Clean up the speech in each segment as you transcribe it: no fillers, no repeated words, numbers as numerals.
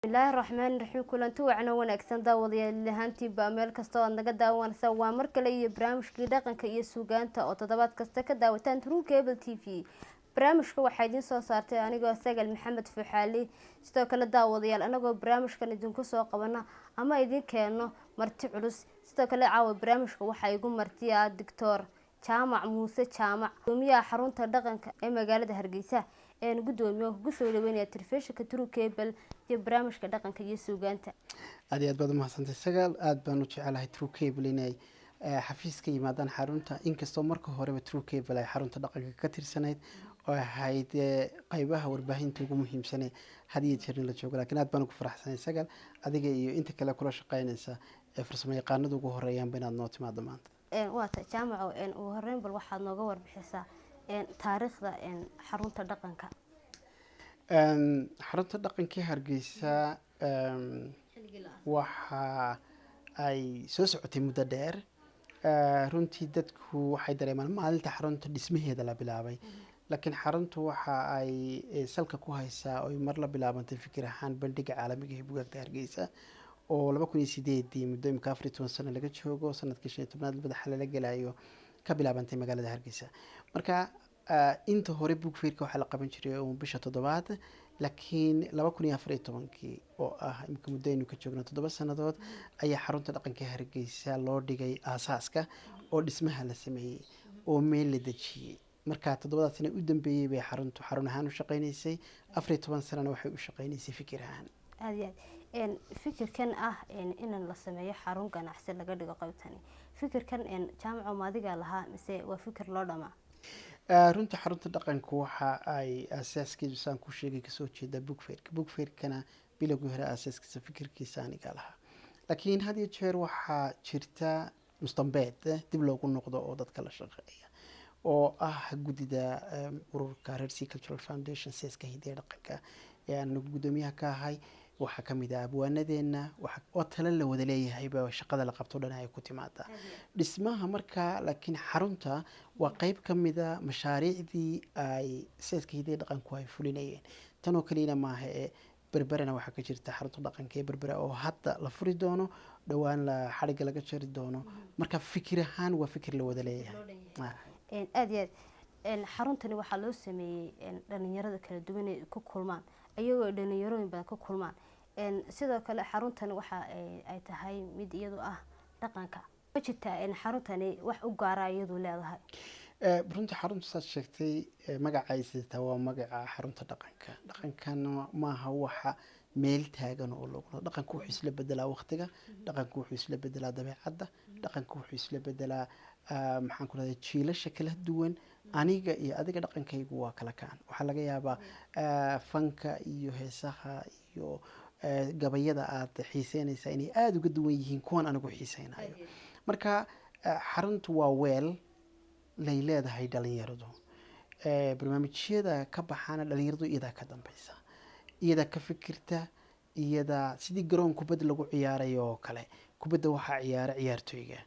Bismillaahi raxmaani raxiim. Kulanti wacan oo wanaagsan, daawadayaal ahaantiinba meel kasta oo aad naga daawanaysa. Waa mar kale iyo barnaamijkii dhaqanka iyo suugaanta oo toddobaad kasta ka daawataan True Cable TV. Barnaamijka waxaa idiin soo saartay anigoo Sagal Maxamed Fuxaali. Sidoo kale, daawadayaal, anagoo barnaamijkan idinku soo qabana ama idin keeno marti culus. Sidoo kale caawa barnaamijka waxaa igu martiya Doctor Jaamac Muuse Jaamac, gudoomiyaha xarunta dhaqanka ee magaalada Hargeysa. Gudoomiye, kugu soo dhaweynaya telefishinka True Cable iyo barnaamijka dhaqanka iyo suugaanta. Aad iyo aad baad umahadsantay, Sagaal. Aada baan u jecelahay True Cable inay xafiis ka yimaadaan xarunta, inkastoo marka horeba True Cable ay xarunta dhaqanka ka tirsanayd oo ahayd qeybaha warbaahinta ugu muhiimsane had iyo jeer in la joogo. Lakiin aad baan ugu faraxsanay, Sagaal, adiga iyo inta kale kula shaqeynaysa ee farsamo yaqaanada ugu horeeyaanba inaad noo timaado maanta. Waata, Jaamaco, ugu horeyn bal waxaad nooga warbixisaa taariikhda xarunta dhaqanka. Xarunta dhaqankii Hargeysa waxa ay soo socotay muddo dheer. Runtii dadku waxay dareemaan maalinta xarunta dhismaheeda la bilaabay, laakiin xaruntu waxa ay salka ku haysaa oy mar la bilaabantay fikir ahaan Bandhiga Caalamiga ee Bugaagta Hargeysa oo 2008-dii, muddo imika 14 sano laga joogo, sanadkii 15aad madaxa lala gelayo, ka bilaabantay magaalada Hargeysa. Marka inta hore book fairka waxaa la qaban jiray uun bisha toddobaad, laakiin 2014-kii, oo ah imika muddo aynu ka joogno 7 sannadood, ayaa xarunta dhaqanka Hargeysa loo dhigay aasaaska oo dhismaha la sameeyey oo meel la dejiyey. Marka 7dadaa sana u dambeeyey bay xaruntu xarun ahaan u shaqeynaysay, 14 sanana waxay u shaqeynaysay fikir ahaan. Aada iyo aad. Fikirkan ah in la sameeyo xarun ganacsi laga dhigo qaybtani, fikirkan, Jaamaco, maadigaa lahaa mise waa fikir loo dhamaa? Runta xarunta dhaqanku waxa ay asaaskeedu, saan ku sheegay, kasoo jeeda book fairka. Book fairkana bilowgii hore aasaaskiisa fikirkiisa anigaa lahaa, laakiin had iyo jeer waxaa jirta mustambeed dib loogu noqdo oo dadka la shaqeeya oo ah guddida ururka Red Sea Cultural Foundation, seeska hidiya dhaqanka ee aan guddoomiyaha ka ahay. Waxaa kamid ah abwaanadeena oo tale la wada leeyahayba shaqada la qabto dhan ay ku timaadaa dhismaha markaa. Laakiin xarunta waa qeyb ka mida mashaariicdii ay seeska hidiya dhaqanku ay fulinayeen. Tan oo keliyana maaha ee Berberena waxaa ka jirta xarunta dhaqanka ee Berbera oo hadda la furi doono dhowaan, la xadhigga laga jari doono. Marka fikir ahaan waa fikir la wada leeyahay. Aada iyo aad. Xaruntani waxaa loo sameeyey dhalinyarada kala duwan ay ku kulmaan, iyagoo dhalinyarooyin badan ku kulmaan. Sidoo kale xaruntani waxa ay tahay mid iyadu ah dhaqanka. Ma jirtaa xaruntani wax u gaara iyadu leedahay? Runtii xarunta, saad sheegtay, magaca ay sidataa waa magaca xarunta dhaqanka. Dhaqankana maaha waxa meel taagan oo loogu dhaqanku wuxuu isla bedelaa waqtiga, dhaqanku wuxuu isla bedelaa dabeecadda, dhaqanku wuxuu isla bedelaa, maxaan ku rahday, jiilasha kala duwan. Aniga iyo adiga dhaqankaygu waa kala kaan. Waxaa laga yaabaa fanka iyo heesaha iyo gabayada aad xiiseynaysaa inay aada uga duwan yihiin kuwan anigu xiiseynayo. Marka xaruntu waa weel lay leedahay dhalinyaradu. Barnaamijyada ka baxaana dhalinyaradu iyadaa ka dambeysa, iyadaa ka fikirta, iyadaa sidii garoon kubad lagu ciyaarayo oo kale. Kubadda waxaa ciyaara ciyaartooyga,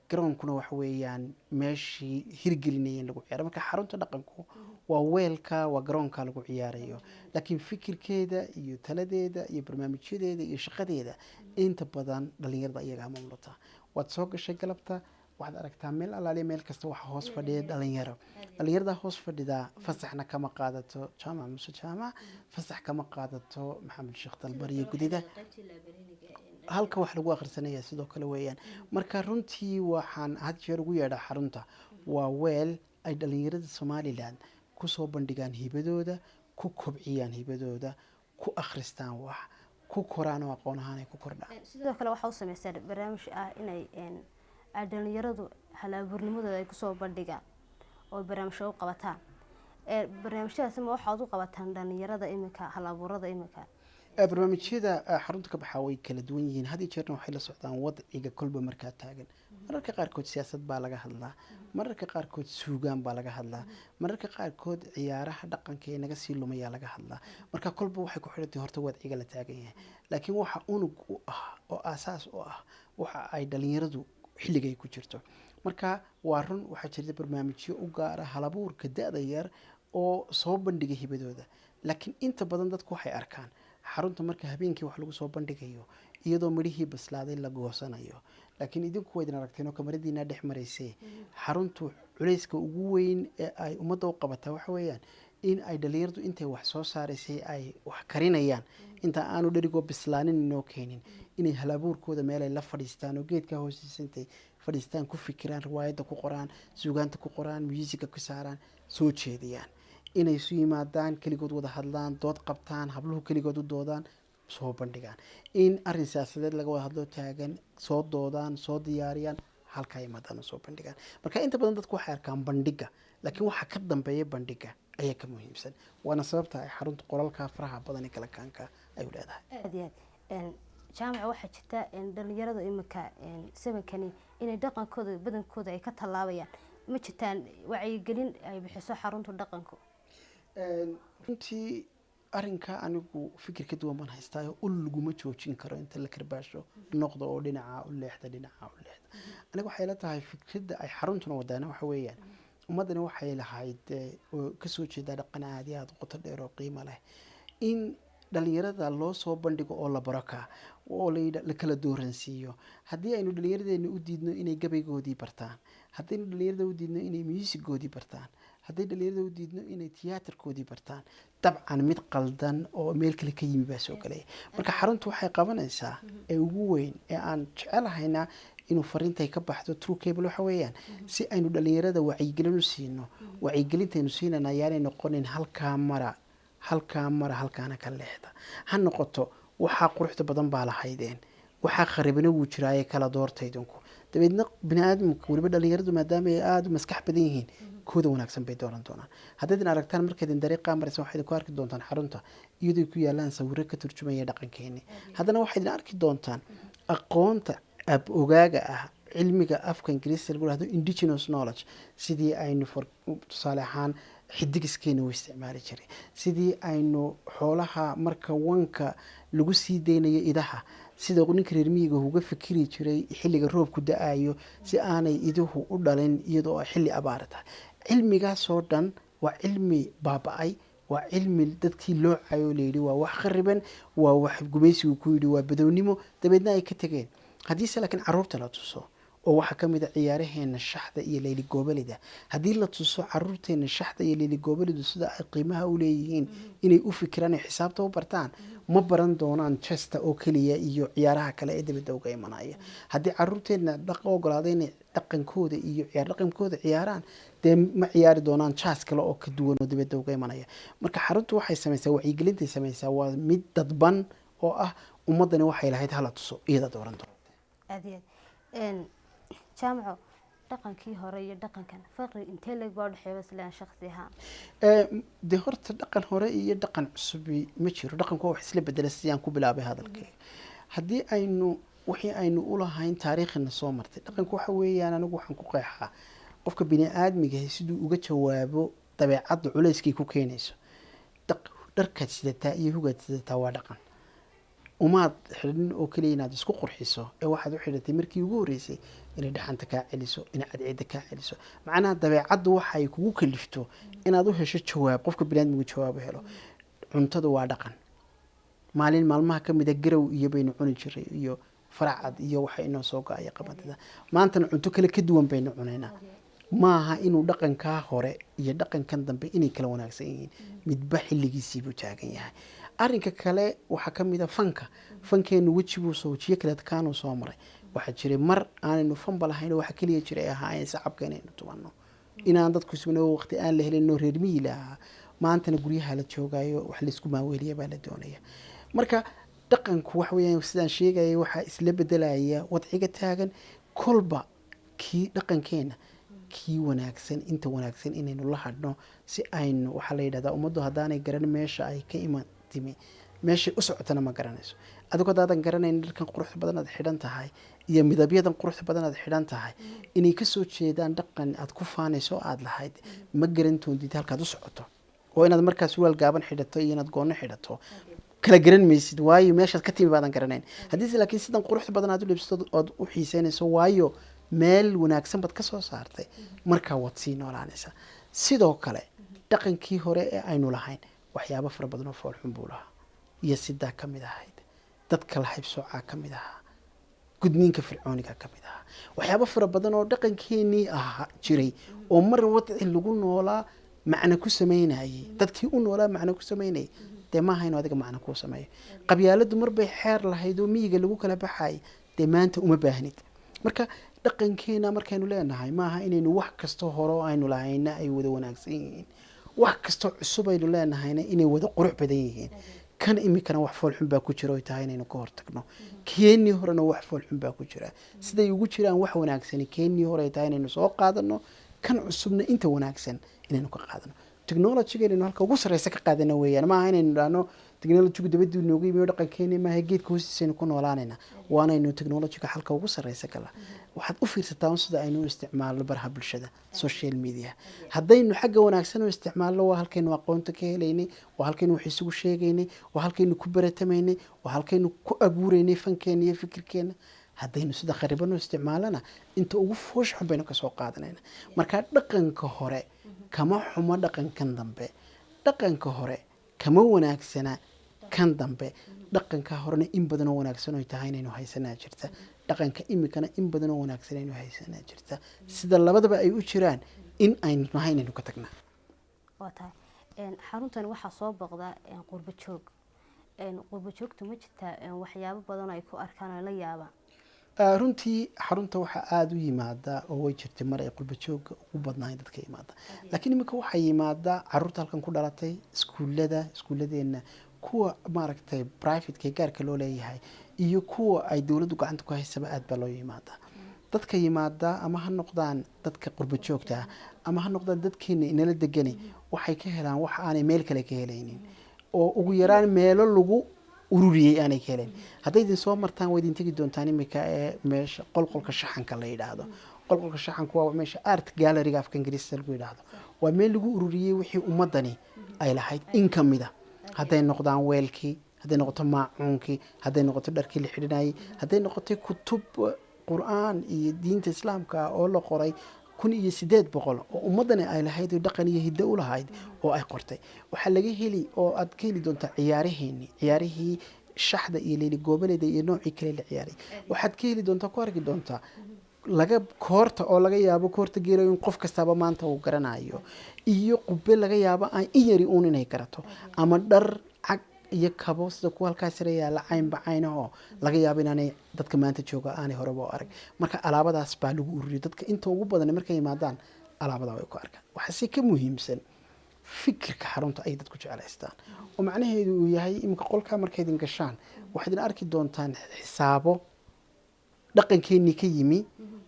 garoonkuna waxa weeyaan meeshii hirgelinayeen lagu ciyaaro. Marka xarunta dhaqanku waa weelka, waa garoonka lagu ciyaarayo, laakiin fikirkeeda iyo taladeeda iyo barnaamijyadeeda iyo shaqadeeda inta badan dhalinyarada iyagaa maamulata. Waad soo gashay galabta, waxaad aragtaa meel allaaliya meel kasta waxaa hoos fadhiya dhalinyaro. Dhalinyarada hoos fadhidaa fasaxna kama qaadato Jaamac Muuse Jaamac, fasax kama qaadato Maxamed Sheekh Dalbar iyo gudida. Halka wax lagu akhrisanaya sidoo kale weeyaan. Marka runtii waxaan had jeer ugu yeedhaa xarunta waa weel ay dhalinyarada Somaliland kusoo bandhigaan hibadooda, ku kobciyaan hibadooda, ku akhristaan, wax ku koraan oo aqoon ahaan ay ku kordhaan. Sidoo kale waxaa u sameysaan barnaamij ah inay ay dhalinyaradu hal-abuurnimadooda ay kusoo bandhigaan oo barnaamijyo u qabataan. Barnaamijyadaasi ma waxaad u qabataan dhalinyarada iminka hal-abuurada iminka? Barnaamijyada xarunta ka baxaa way kala duwan yihiin. Had iyo jeerna waxay la socdaan wadciga kolba markaa taagan. Mararka qaarkood siyaasad baa laga hadlaa, mararka qaarkood suugaan baa laga hadlaa, mararka qaarkood ciyaaraha dhaqanka ee naga sii lumayaa laga hadlaa. Marka kolba waxay ku xidhantay horta wadciga la taagan yahay, laakiin waxa unug u ah oo aasaas u ah waxa ay dhalinyaradu xilligay ku jirto. Marka waa run, waxaa jirta barnaamijyo u gaara halabuurka da-da yar oo soo bandhiga hibadooda, laakiin inta badan dadku waxay arkaan Xarunta marka habeenkii wax lagu soo bandhigayo, iyadoo midhihii bislaaday la goosanayo, laakiin idinku waa idin aragteen oo kamaradiinaa dhex maraysay. Xaruntu culayska ugu weyn ee ay ummadda u qabataa waxa weeyaan in ay dhalinyaradu intay wax soo saaraysay ay wax karinayaan, inta aanu dherigoo bislaanin inoo keenin, inay halabuurkooda meel ay la fadhiistaan oo geedka hoostiisa intay fadhiistaan ku fikiraan, riwaayadda ku qoraan, suugaanta ku qoraan, musiga ku saaraan, soo jeediyaan, inay isu yimaadaan, keligood wada hadlaan, dood qabtaan, habluhu keligood u doodaan, soo bandhigaan, in arrin siyaasadeed laga wada hadlo taagan soo doodaan, soo diyaariyaan, halkaa yimaadaan oo soo bandhigaan. Marka inta badan dadku waxay arkaan bandhiga, laakiin waxa ka dambeeya bandhiga ayaa ka muhiimsan, waana sababta ay xarunta qolalka faraha badan ee kala kaanka ay u leedahay. Aad iyo aad, Jaamaca. Waxaa jirta dhalinyarada iminka sabankani inay dhaqankooda badankooda ay ka tallaabayaan. Ma jirtaan wacyigelin ay bixiso xarunta dhaqanku? Runtii arrinka anigu fikir ka duwan baan haystaayo. Ul laguma joojin karo inta la karbaasho noqda oo dhinaca u leexda, dhinaca u leexda. Aniga waxay la tahay fikradda ay xaruntuna wadaana waxa weeyaan, ummaddani waxay lahayd oo kasoo jeedaa dhaqan aad iyo aad u qoto dheer oo qiimo leh, in dhalinyarada loo soo bandhigo oo la baro ka oo la kala dooransiiyo. Haddii aynu dhalinyaradeena u diidno inay gabaygoodii bartaan, haddaynu dhalinyarada u diidno inay muusigoodii bartaan, hadday dhalinyarada u diidno inay tiyaatarkoodii bartaan, dabcan mid qaldan oo meel kale ka yimi baa soo galaya. Marka xaruntu waxay qabanaysaa ee ugu weyn ee aan jecelahayna inuu fariintay ka baxdo True Cable waxa weeyaan si aynu dhalinyarada wacyigelin u siino. Wacyigelintaynu siinana ayaanay noqonin halkaa mara, halkaa mara, halkaana ka leexda. Ha noqoto waxaa quruxda badan baa lahaydeen, waxaa kharibina wuu jiraaye, kala doorta idinku. Dabeedna bini aadamka, weliba dhalinyaradu, maadaama ay aada u maskax badan yihiin, kooda wanaagsan bay dooran doonaan. Haddaydin aragtaan markaydin dariiqaa maraysa, waxaydin ku arki doontaan xarunta iyadoo ku yaalaan sawiro ka turjumaya dhaqankeeni. Haddana waxaydin arki doontaan aqoonta ab ogaaga ah, cilmiga afka Ingiriiska lagu dhahdo indigenous knowledge, sidii aynu for tusaale ahaan xidigiskeena u isticmaali jiray, sidii aynu xoolaha marka wanka lagu sii deynayo idaha, sida ninka reer miyiga uga fikiri jiray xilliga roobku da-ayo si aanay iduhu u dhalin iyadoo ay xilli abaara tahay. Cilmigaasoo dhan waa cilmi baaba-ay, waa cilmi dadkii loo cayo layidhi waa wax khariban, waa wax gumaysigu ku yidhi waa badownimo, dabeedna ay ka tegeen. Haddiise laakiin caruurta la tuso, oo waxaa ka mid a ciyaaraheena shaxda iyo leyli goobalida, haddii la tuso caruurteena shaxda iyo leyli goobalidu sida ay qiimaha u leeyihiin, inay u fikiraan, ay xisaabta u bartaan, ma baran doonaan chesta oo keliya iyo ciyaaraha kale ee dibadda uga imanaya. Haddii caruurteena ogolaada inay dhaqankooda iyo ciyaar dhaqankooda ciyaaraan, dee ma ciyaari doonaan jaas kale oo ka duwan oo dibadda uga imanaya. Marka xaruntu waxay samaysaa wacyigelintay samaysaa waa mid dadban oo ah ummaddani waxay lahayd hala tuso, iyada dooran doonta. Aad iyo aad, Jaamaco. Dhaqankii hore iyo dhaqankan farqi intee leeg baa udhexeeya islaan shakhsi ahaan? Dee horta dhaqan hore iyo dhaqan cusubi ma jiro. Dhaqanku waa wax isla bedela, sidaan ku bilaabay hadalkayga. Haddii aynu wixii aynu ulahayn taariikhina soo martay, dhaqanku waxa weeyaan, anigu waxaan ku qeexaa qofka bini aadmigahi siduu uga jawaabo dabeecadda culayskay ku keenayso. Dharkaad sidataa iyo hugaad sidataa waa dhaqan. Umaad xidhin oo keliya inaad isku qurxiso ee waxaad u xidhatay markii ugu horreysay inay dhaxanta kaa celiso, inay cadceedda kaa celiso. Macnaha dabeecaddu waxay kugu kalifto inaad u hesho jawaab, qofka biniaadmigu jawaab u helo. Cuntadu waa dhaqan. Maalin maalmaha ka mida garow iyo baynu cuni jiray iyo faracad iyo waxa inoo soo go-aya qabadida. Maantana cunto kale ka duwan baynu cunaynaa. Maaha inuu dhaqankaa hore iyo dhaqankan dambe inay kala wanaagsan yihiin, midba xilligiisii buu taagan yahay. Arrinka kale waxaa ka mid a fanka. Fankeenu weji buu soo, wejiyo kale kaanuu soo maray. Waxaa jiray mar aanaynu fanba lahayn oo waxa keliya jiray ahaayeen sacabka inaynu tubanno, inaan dadku isna waqti aan la helin oo reer miyi lahaa. Maantana guryaha la joogayo, wax laysku maaweeliya baa la doonaya. Marka dhaqanku waxa weeyaan, sidaan sheegayay, waxaa isla bedelaya wadciga taagan kolba. Kii dhaqankeena kii wanaagsan, inta wanaagsan inaynu la hadhno si aynu, waxaa la yidhahdaa, ummaddu haddaanay garan meesha ay ka iman timi, meeshay u socotana ma garanayso. Adigu haddaadan garanayn dharkan quruxda badan aad xidhan tahay iyo midabyadan quruxda badan aad xidhan tahay inay kasoo jeedaan dhaqan aad ku faanayso aada lahayd, ma garan doontid halkaad u socoto. Oo inaad markaa surwaal gaaban xidhato iyo inaad goono xidhato kala garan maysid, waayo meeshaad ka timi baadan garanayn. Haddiise laakiin sidan quruxda badan aad u libsato ood u xiiseynayso, waayo meel wanaagsan baad kasoo saartay, markaa waad sii noolaanaysaa. Sidoo kale dhaqankii hore ee aynu lahayn waxyaabo fara badan oo foolxun buu lahaa. Iyo sidaa ka mid ahayd, dadka la haybsoocaa ka mid ahaa, gudniinka fircooniga ka mid ahaa, waxyaabo fara badan oo dhaqankeenii ahaa jiray oo mar wadci lagu noolaa macno ku sameynayay, dadkii u noolaa macno ku sameynayay. Dee maaha inuu adiga macno kuu sameeyo. Qabyaaladu mar bay xeer lahayd oo miyiga lagu kala baxayay, dee maanta uma baahnid. Marka dhaqankeena markaynu leenahay, maaha inaynu wax kastoo hore oo aynu lahayna ay wada wanaagsan yihiin, wax kastoo cusub aynu leenahayna inay wada qurux badan yihiin. Kan imikana wax foolxun baa ku jira oy tahay inaynu ka hortagno. Keenii horena wax foolxun baa ku jira. Siday ugu jiraan wax wanaagsani keenii hore ay tahay inaynu soo qaadano, kan cusubna inta wanaagsan inaynu ka qaadano. Technologyga inaynu halka ugu sarreysa ka qaadano weeyaan. Maaha inaynu idhaahno technologygu dabadii nooga yimi oo dhaqankeeni maaha, geedka hoostiisaynu ku noolaanayna. Waanaynu technologyga halka ugu sarreysa gala. Waxaad u fiirsataa un sida aynu u isticmaalno baraha bulshada, social media. Haddaynu xagga wanaagsan u isticmaalno, waa halkaynu aqoonta ka helaynay, waa halkaynu wax isugu sheegaynay, waa halkaynu ku baratamaynay, waa halkaynu ku abuuraynay fankeena iyo fikirkeena. Haddaynu sida khariban u isticmaalana, inta ugu foosha xun baynu kasoo qaadanayna. Marka dhaqanka hore kama xumo dhaqankan dambe, dhaqanka hore kama wanaagsana kan dambe. Dhaqanka horena in badan oo wanaagsan oy tahay inaynu haysanaa jirta, dhaqanka imikana in badan oo wanaagsan aynu haysanaa jirta. Sida labadaba ay u jiraan in aynu nahay inaynu ka tagnaa. Waa tahay. Xaruntan waxaa soo boqda qurbo joog. Qurbo joogtu ma jirtaa waxyaabo badan oo ay ku arkaan oo la yaabaan? Runtii xarunta waxaa aada u yimaada oo way jirtay mar ay qurbo jooga ugu badnaay dadka yimaada, laakiin iminka waxaa yimaada caruurta halkan ku dhalatay, iskuullada, iskuulladeena kuwa maaragtay privateka gaarka loo leeyahay iyo kuwa ay dowladdu gacanta ku haysaba aada baa loo yimaadaa. Dadka yimaada, ama ha noqdaan dadka qurbo joogta ah ama ha noqdaan dadkeena inala degani, waxay ka helaan wax aanay meel kale ka helaynin, oo ugu yaraan meelo lagu ururiyey aanay ka helayn. Hadday idin soo martaan, waa idin tegi doontaan imika ee meesha qolqolka shaxanka la yidhaahdo. Qolqolka shaxanku waa meesha art galleryga afka Ingiriiska lagu yidhaahdo. Waa meel lagu ururiyey wixii ummadani ay lahayd in ka mid a, hadday noqdaan weelkii, hadday noqoto maacuunkii, hadday noqoto dharkii la xidhinayay, hadday noqotay kutub Qur-aan iyo diinta Islaamka ah oo la qoray 1800 oo ummadani ay lahayd oo dhaqan iyo hiddo u lahayd oo ay qortay. Waxaa laga heli oo aad ka heli doontaa ciyaaraheeni, ciyaarihii shaxda iyo leyli goobaleeda iyo noocii kale la ciyaaray. Waxaad ka heli doontaa, ku arki doontaa laga koorta oo laga yaabo koorta geela in qof kastaba maanta uu garanayo, iyo qube laga yaabo aan in yari uun inay garato, ama dhar cag iyo kabo sida kuwa halkaa sare yaalla, caynba caynahoo laga yaabo inaanay dadka maanta jooga aanay horeba u arag. Marka alaabadaas baa lagu ururiyo. Dadka inta ugu badan markay yimaadaan alaabadaa way ku arkaan. Waxaase ka muhiimsan fikirka xarunta ay dadku jeclaystaan, oo macnaheedu uu yahay iminka qolkaa markaydin gashaan, waxaad idin arki doontaan xisaabo dhaqankeenii ka yimi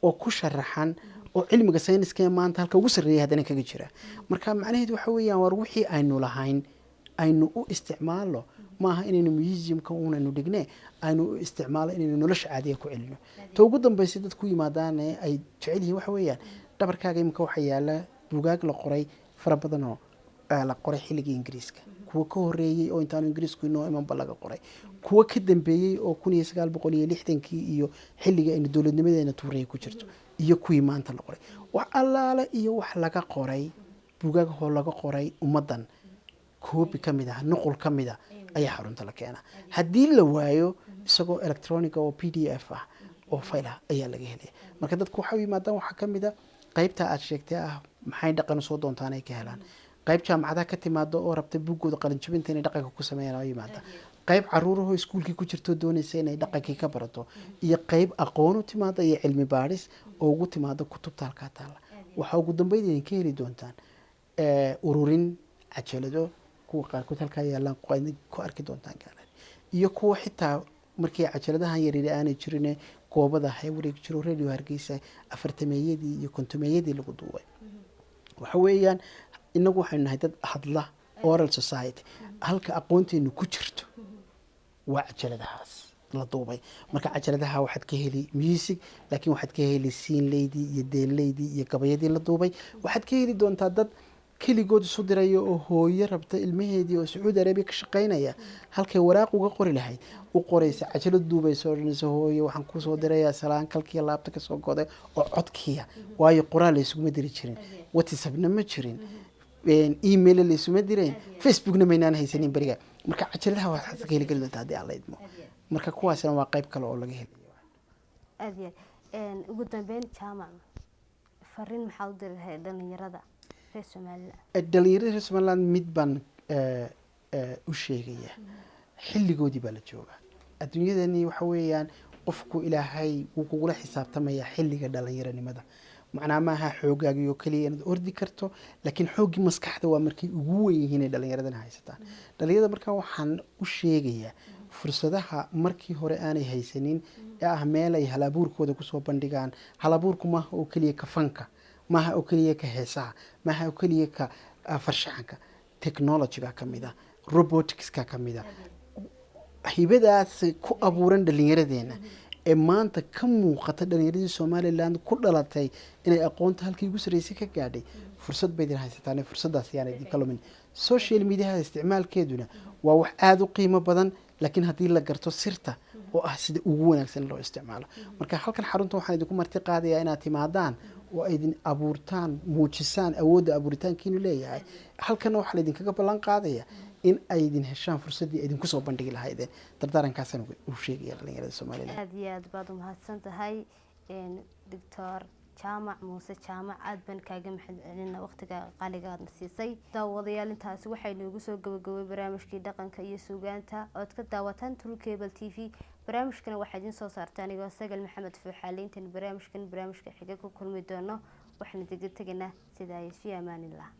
oo ku sharaxan oo cilmiga sayniska ee maanta halka ugu sarreeya haddana kaga jira. Marka macnaheedu waxa weeyaan, war wixii aynu lahayn aynu u isticmaalno. Maaha inaynu museumka uunaynu dhigne, aynu u isticmaalno inaynu nolosha caadiga ku celino. Ta ugu dambaysa dadku yimaadaane ay jecel yihiin waxa weeyaan, dhabarkaaga iminka waxaa yaala buugaag la qoray fara badan oo la qoray xilligii Ingiriiska, kuwa ka horeeyey oo intaanu Ingiriisku inoo imanba laga qoray, kuwa ka dambeeyey oo 1960-kii iyo xilligii aynu dowladnimadeena tuuraya ku jirto, iyo kuwii maanta la qoray. Wax allaale iyo wax laga qoray buugaag hoo laga qoray ummaddan, copy ka mid ah, nuqul ka mid ah ayaa xarunta la keenaa. Haddii la waayo, isagoo electronic ah oo PDF ah oo file ah ayaa laga helaya. Marka dadku waxay u yimaadaan waxaa ka mid a qaybta aad sheegtay ah maxay dhaqan soo doontaan ay ka helaan, qayb jaamacadaha ka timaado oo rabta buuggooda qalinjabinta inay dhaqanka ku sameeyaan oo yimaada, qayb caruurahoo iskuulkii ku jirto doonaysa inay dhaqankii ka barato, iyo qayb aqoon u timaada iyo cilmi baadhis oo ugu timaada kutubta halkaa taalla. Waxaa ugu dambeyd idin ka heli doontaan ururin cajalado, kuwa qaarkood halkaa yaallaan ku arki doontaan gaalan, iyo kuwa xitaa markii cajaladahan yaryar aanay jirin goobada hay wareegi jiro Radio Hargeysa 40-meeyadii iyo 50-meeyadii lagu duubay. Waxa weeyaan, inagu waxaynu nahay dad hadla, oral society. Halka aqoonteenu ku jirto waa cajaladahaas la duubay. Marka cajaladaha waxaad ka heli music, laakiin waxaad ka heli siinleydii iyo deelleydii iyo gabayadii la duubay. Waxaad ka heli doontaa dad keligood isu diraya oo hooyo rabta ilmaheedii oo Sacuudi Arabiya ka shaqaynaya, halkay waraaq uga qori lahayd u qoraysa cajalad duubaysa, odhanaysa: "Hooyo, waxaan kusoo dirayaa salaan kalkiya laabta kasoo goday oo codkiya." Waayo qoraal la isuguma diri jirin, WhatsAppna ma jirin. Email laysuma dirayn, Facebookna maynaan haysanin beriga. Marka cajaladaha waxaad ka heli kari doontaa haddii Alla idmo. Marka kuwaasina waa qayb kale oo laga helayo. Aada iyo aad. Ugu dambeyn, Jaamac, fariin maxaad u diri lahayd dhalinyarada reer Somaliland? Dhalinyarada reer Somaliland mid baan u sheegayaa: xilligoodii baa la joogaa. Adduunyadani waxa weeyaan, qofku Ilaahay wuu kugula xisaabtamayaa xilliga dhalinyaranimada. Macnaa maaha xoogaagii oo keliya inaad ordi karto, laakiin xooggii maskaxda waa markay ugu weyn yihiin ay dhalinyaradana haysataan. Dhalinyarada markaa waxaan u sheegayaa fursadaha markii hore aanay haysanin ee ah meel ay halabuurkooda kusoo bandhigaan. Halabuurku maaha oo keliya ka fanka, maaha oo keliya ka heesaha, maaha oo keliya ka farshaxanka. Technologyga ka mid ah, roboticska ka mid ah. Hibadaas ku abuuran dhalinyaradeena ee maanta ka muuqata dhalinyaradii Somaliland ku dhalatay inay aqoonta halkii ugu sarreysay ka gaadhay, fursad bay idin haysataan. Fursadaas yaan idinka lumin. Social mediaha isticmaalkeeduna waa wax aada u qiimo badan, laakiin haddii la garto sirta oo ah sida ugu wanaagsan loo isticmaalo. Marka halkan xarunta waxaan idinku marti qaadayaa inaad timaadaan oo idin abuurtaan, muujisaan awoodda abuuritaankiinu leeyahay. Halkanna waxaa laydinkaga ballan qaadaya in ay idin heshaan fursaddii idinku soo bandhigi lahaydeen. Dardaarankaasaan u sheegaya dhalinyarada Somaliland. Aada iyo aad baad umahadsan tahay, Doctor Jaamac Muuse Jaamac. Aad baan kaaga mahad celina waqtiga qaaliga aadna siisay. Daawadayaal, intaasi waxay noogu soo gabagabay barnaamijkii dhaqanka iyo suugaanta ood ka daawataan True Cable TV. Barnaamijkana waxaa idiin soo saarta anigoo Sagal Maxamed Fuuxaale. Intan barnaamijkan barnaamijka xiga ku kulmi doono, waxaan idiga tegaynaa sidaa iyo fi amaanillah.